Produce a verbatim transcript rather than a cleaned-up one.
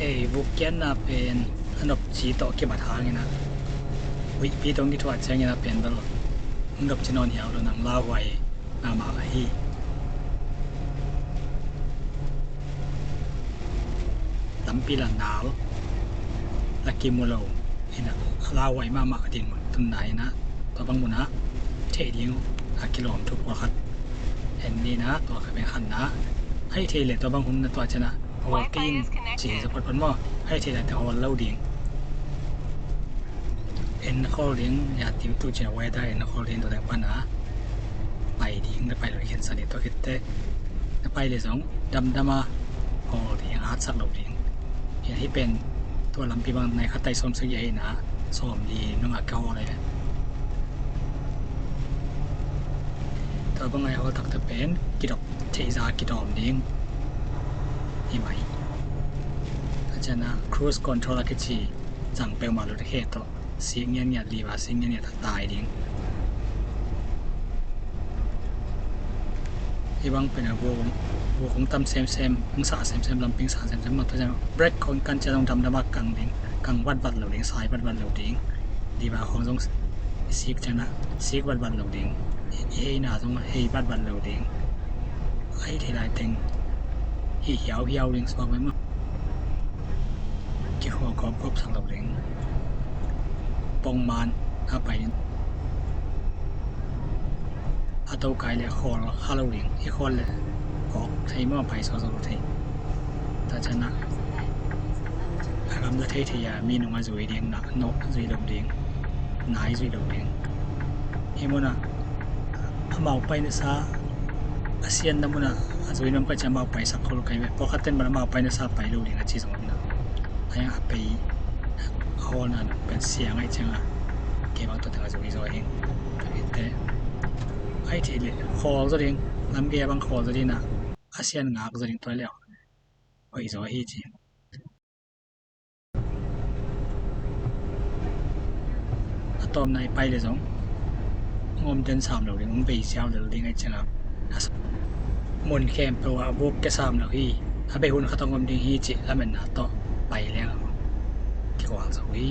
Ei, vuk kiatna pen a nopci tawh kibat hangin ah, huihpi tawh kithuah ciangin ah pen bel hong nopci nawn hiau lo, nang lauhuai mahmah ahi. Lampi la nal, la kimu lo, in ah lauhuai mahmah a dinmun tunna in ah, tua bang munah theih ding a kilawm thu pawlkhat en ni in ah, tua kha pen khatna. Ahih theih leh tua bang hun na tuah ciangin ah hawl kei ing ci hi zaw photphot maw. Ahih theih leh tua hawl lo ding. En khawl ding, ya tiu tu cin a weather en khawl ding, tua teng pan a pai ding, na pai lo khensa ding, tua khit teh na pai leh zong damdam a hawl ding, hatsak lo ding. Hih pen tua lampi bang nai khat tai sawm sagih ahi in ah, sawmli nungah ka hawl e. Tua bang a i hawl taktak pen kidop theih zah kidawm ding hi mai. Tua ciangin ah cruise control a kici zang peuhmah lo, khe tawh sik ngiatngiat, liva sik ngiatngiat a tai ding. Hih bang pen a vuk, vuk hong tam semsem, hong sah semsem, lampi hong sah semsem mah, tua ciang brake hong kan ciang zong damdam a kang ding, kang vatvat lo ding, sai vatvat lo ding. Liva khawng zong sik ciangin ah sik vatvat lo ding. I heina zong hei vatvat lo ding. Ahih theih lai teng hih hiauhiau ding suak ve maw. Kikhawl gawpgawp sak lo ding. Pongman a pai ding. A tokai leh khawl kha lo ding. I khawl leh kawk thei maw, pai sawsawh lo thei. Tua ciangin ah a gamla theithei a minung a zui ding, na nawh zui lo ding, nai zui lo ding. Hih munah amau pai nasa, a sianna munah a zui nuam ka ciang amau paisak khol kai ve. Pawlkhat ten bel amau pai nasa pai lo ding a ci zong om na. Ahih hang a pei a hawlna pen siang ahih ciangin ah kei bang tua teng a zui zaw ing. Tua hi teh, ahih theih leh khawl zaw ding, lam gei a bang khawl zaw ding in ah, a sian ngak zaw ding, tua leh hoih zaw hi ci. A tawpna i pai leh zong hong om den sam lo ding, hong bei siau lel ding ahih ciangin ah, a s-, mun khempeuh ah vuk kia sam lo hi. A bei hun khat hong om ding hi cih lametna tawh pai leng ah kikual zo hi.